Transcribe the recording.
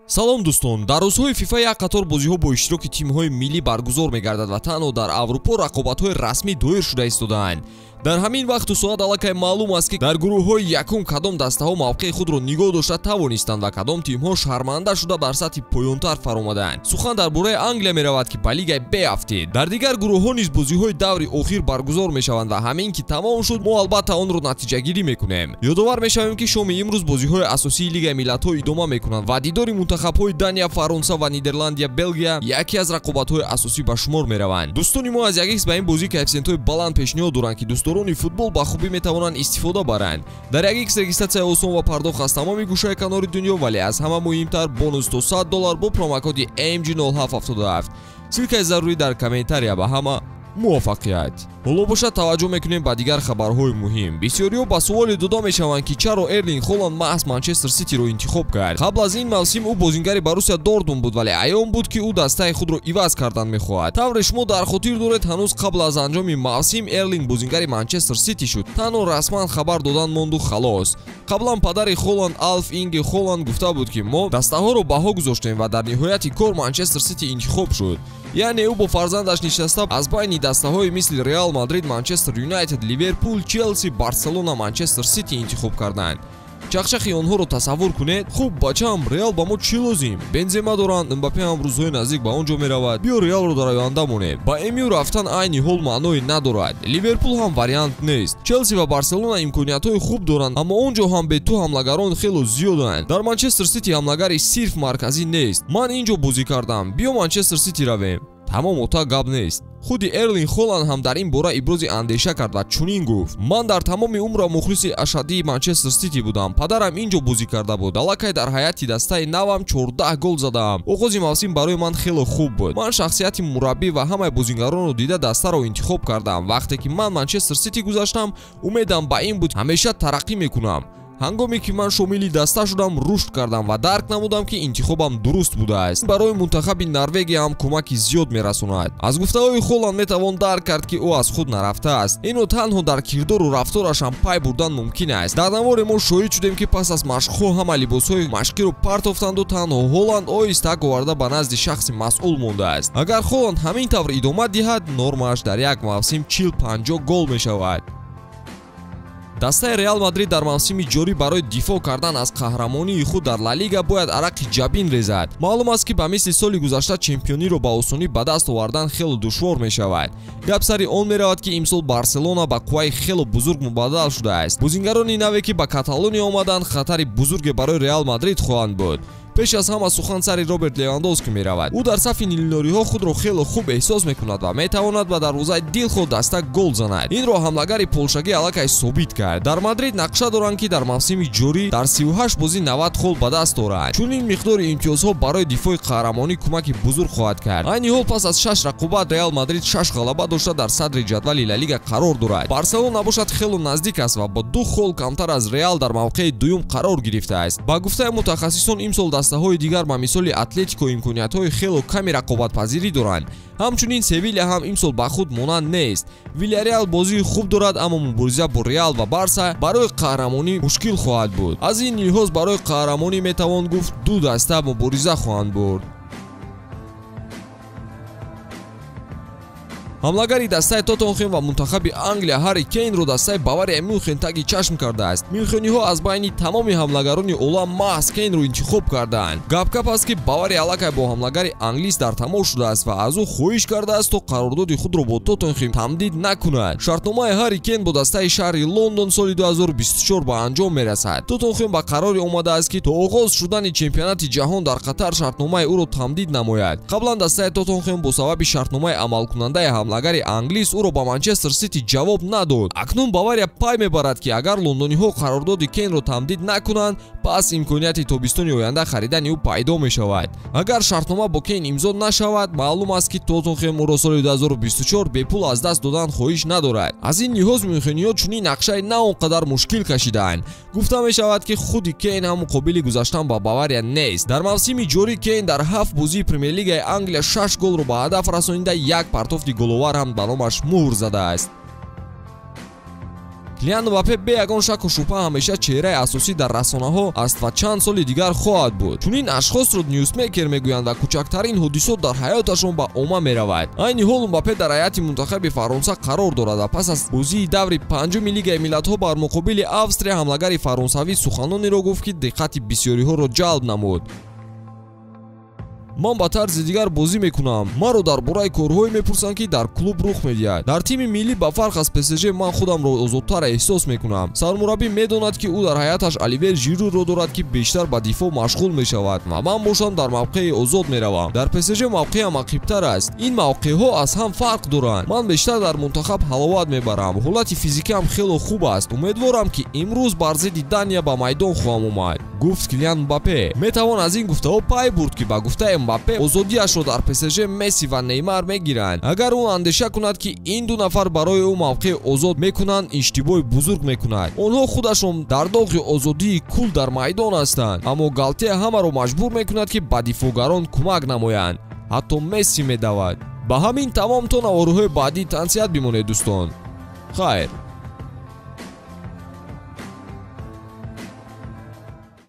Салом дӯстон, дар рӯзҳои FIFA як қатор бозиҳо бо иштироки тимҳои миллӣ баргузор мегардад ва танҳо дар Аврупо рақобатҳои расмӣ доир шуда истодаанд. Дар ҳамин вақту соат аллакай маълум аст, ки дар гурӯҳҳои якум кадом дастаҳо мавқеи худро нигоҳ дошта тавонистанд ва кадом тимҳо шарманда шуда бар сатҳи поёнтар фаромаданд. Сухан дар бораи Англия меравад, ки ба лигаи Б афтид. Дар дигар гурӯҳҳо низ бозиҳои даври охир баргузор мешаванд ва ҳамин ки тамом шуд, мо албатта онро натиҷагирӣ мекунем. Ёдовар мешавем, ки шоми имрӯз бозиҳои асосии Лигаи миллатҳо идома мекунанд ва дидори мунтахабҳои Дания, Фаронса ва Нидерландия, Белгия яке аз рақобатҳои асосӣ ба шумор мераванд. Дӯстони мо аз 1x ба ин бозӣ коэффисиентҳои баланд пешниҳод доранд, ки дӯстдорони футбол ба хубӣ метавонанд истифода баранд. Дар 1x регистратсия осон ва пардохт аз тамоми гӯшаи канори дунё, вале аз ҳама муҳимтар бонус то $100 бо промокоди MG0777. Ссылкаи зарурӣ дар комментария. Ба ҳама муваффақият. Ҳоло бошад таваҷҷӯҳ мекунем ба дигар хабарҳои муҳим. Бисёриҳо ба суоле дода мешаванд, ки чаро Эрлинг Холанд маҳз Манчестер Ситиро интихоб кард. Қабл аз ин мавсим ӯ бозингари Боруссия Дортмунд буд, вале аён буд, ки ӯ дастаи худро иваз кардан мехоҳад. Тавре шумо дар хотир доред, ҳанӯз қабл аз анҷоми мавсим Эрлинг бозингари Манчестер Сити шуд. Танҳо расман хабар додан монду халос. Қаблан падари Холанд Алф Инге Холанд гуфта буд, ки мо дастаҳоро баҳо гузоштем ва дар ниҳояти кор Манчестер Сити интихоб шуд. Яъне ӯ бо фарзандаш нишаста аз байни дастаҳои мисли Реал Мадрид, Манчестер Юнайтед, Ливерпул, Челси, Барселона, Манчестер Сити интихоб карданд. Чақчақи онҳоро тасаввур кунед. Хуб, бачаам, Реал ба мо чӣ лозим? Бензема доранд, Мбаппе ҳам рӯзҳои наздик ба он ҷо меравад. Биё Реалро дар оянда монем. Ба МЮ рафтан айни ҳол маъное надорад. Ливерпул ҳам вариант нест. Челси ва Барселона имкониятҳои хуб доранд, аммо он ҷо ҳам бе ту ҳамлагарон хело зиёданд. Дар Манчестер Сити ҳамлагари сирф марказӣ нест. Ман ин ҷо бозӣ кардам. Биё Манчестер Сити равем. Тамом, ота гап нест. Худи Эрлинг Холанд ҳам дар ин бора ибрози андеша кард ва чунин гуфт: ман дар тамоми умрам мухлиси ашаддии Манчестер Сити будам. Падарам ин ҷо бозӣ карда буд. Аллакай дар ҳайати дастаи навам 14 гол задаам. Оғози мавсим барои ман хеле хуб буд. Ман шахсияти мураббӣ ва ҳамаи бозингаронро дида дастаро интихоб кардам. Вақте ки ман Манчестер Сити гузаштам, умедам ба ин буд, ҳамеша тараққӣ мекунам. Ҳангоме ки ман шомили даста шудам, рушд кардам ва дарк намудам, ки интихобам дуруст будааст. Барои мунтахаби Норвегия ҳам кӯмаки зиёд мерасонад. Аз гуфтаҳои Холанд метавон дарк кард, ки ӯ аз худ нарафтааст. Инро танҳо дар кирдору рафтораш ҳам пай бурдан мумкин аст. Дар наворе мо шоҳид шудем, ки пас аз машқҳо ҳама либосҳои машқиро партофтанду танҳо Холанд оҳиста оварда ба назди шахси масъул мондааст. Агар Холанд ҳамин тавр идома диҳад, нормааш дар як мавсим 40-50 гол мешавад. Дастаи Реал Мадрид дар мавсими ҷорӣ барои дифоъ кардан аз қаҳрамонии худ дар Ла Лига бояд арақи ҷабин резад. Маълум аст, ки ба мисли соли гузашта чемпиониро ба осонӣ ба даст овардан хело душвор мешавад. Гап сари он меравад, ки имсол Барселона ба қувваи хело бузург мубаддал шудааст. Бозингарони наве, ки ба Каталония омаданд, хатари бузурге барои Реал Мадрид хоҳанд буд. Пеш аз ҳама сухан сари Роберт Левандовски меравад. Ӯ дар сафи нилнориҳо худро хело хуб эҳсос мекунад ва метавонад ба дарвозаи дилхоҳ даста гол занад. Инро ҳамлагари полшагӣ аллакай собит кард. Дар Мадрид нақша доранд, ки дар мавсими ҷорӣ дар 38 бозӣ 90 хол ба даст оранд. Чунин миқдори имтиёзҳо барои дифои қаҳрамонӣ кӯмаки бузург хоҳад кард. Айни ҳол пас аз 6 рақобат Реал Мадрид 6 ғалаба дошта дар садри ҷадвали Ла Лига қарор дорад. Барселона бошад хело наздик аст ва бо 2 хол камтар аз Реал дар мавқеи дуюм қарор гирифтааст. Ба гуфтаи мутахассисон, имсол дастаҳои дигар ба мисоли Атлетико имкониятҳои хело ками рақобатпазирӣ доранд. Ҳамчунин Севилия ҳам имсол ба худ монанд нест. Вилярреал бозии хуб дорад, аммо мубориза бо Реал ва Барса барои қаҳрамонӣ мушкил хоҳад буд. Аз ин лиҳоз барои қаҳрамонӣ метавон гуфт ду даста мубориза хоҳанд бурд. Ҳамлагари дастаи Тоттенхем ва мунтахаби Англия Ҳарри Кейнро дастаи Бавария Мюнхен таги чашм кардааст. Мюнхениҳо аз байни тамоми ҳамлагарони олам маҳз Кейнро интихоб кардаанд. Гап-гап аст, ки Бавария аллакай бо ҳамлагари англис дар тамос шудааст ва аз ӯ хоҳиш кардааст, то қарордоди худро бо Тоттенхем тамдид накунад. Шартномаи Ҳарри Кейн бо дастаи шаҳри Лондон соли 2024 ба анҷом мерасад. Тоттенхем ба қароре омадааст, ки то оғоз шудани чемпионати ҷаҳон дар Қатар шартномаи ӯро тамдид намояд. Қаблан дастаи Тоттенхем бо сабаби шартномаи амалкунандаи ҳамлагари англис ӯро ба Манчестер Сити ҷавоб надод. Акнун Бавария пай мебарад, ки агар лондониҳо қарордоди Кейнро тамдид накунанд, пас имконияти тобистони оянда харидани ӯ пайдо мешавад. Агар шартнома бо Кейн имзо нашавад, маълум аст, ки Тоттенхем ӯро соли 2024 бепул аз даст додан хоҳиш надорад. Аз ин лиҳоз мюнхениҳо чунин нақшаи на он қадар мушкил кашидаанд. Гуфта мешавад, ки худи Кейн ҳам қобили гузаштан ба Бавария нест. Дар мавсими ҷорӣ Кейн дар 7 бозии Премер-лигаи Англия 6 голро ба ҳадаф расонида, як партофти головар ҳам ба номаш муҳр задааст. Килиан Мбаппе бе ягон шакку шубҳа ҳамеша чеҳраи асосӣ дар расонаҳо аст ва чанд соли дигар хоҳад буд. Чунин ашхосро newsmaker мегӯянд ва кӯчактарин ҳодисот дар ҳаёташон ба омма меравад. Айни ҳол Мбаппе дар ҳайати мунтахаби Фаронса қарор дорад ва пас аз бозии даври панҷуми Лигаи миллатҳо бар муқобили Австрия ҳамлагари фаронсавӣ суханонеро гуфт, ки диққати бисёриҳоро ҷалб намуд. Ман ба тарзи дигар бозӣ мекунам. Маро дар бораи корҳое мепурсанд, ки дар клуб рух медиҳад. Дар тими миллӣ ба фарқ аз ПСЖ ман худамро озодтар эҳсос мекунам. Сармураббӣ медонад, ки ӯ дар ҳаяташ Оливер Жируро дорад, ки бештар ба дифоъ машғул мешавад ва ман бошам дар мавқеи озод меравам. Дар ПСЖ мавқеам ақибтар аст. Ин мавқеъҳо аз ҳам фарқ доранд. Ман бештар дар мунтахаб ҳаловат мебарам. Ҳолати физикиам хело хуб аст. Умедворам, ки имрӯз бар зидди Дания ба майдон хоҳам омад, гуфт Килиан Мбаппе. Метавон аз ин гуфтаҳо пай бурд, ки ба гуфтаи Мбаппе озодиашро дар ПСЖ Месси ва Неймар мегиранд. Агар ӯ андеша кунад, ки ин ду нафар барои ӯ мавқеи озод мекунанд, иштибоҳи бузург мекунад. Онҳо худашон дар доғи озодии кул дар майдон ҳастанд, аммо Галтье ҳамаро маҷбур мекунад, ки ба дифоъгарон кӯмак намоянд. Ҳатто Месси медавад. Ба ҳамин тамом то наворҳои баъдӣ тансиҳат бимонед, дӯстон. Хайр.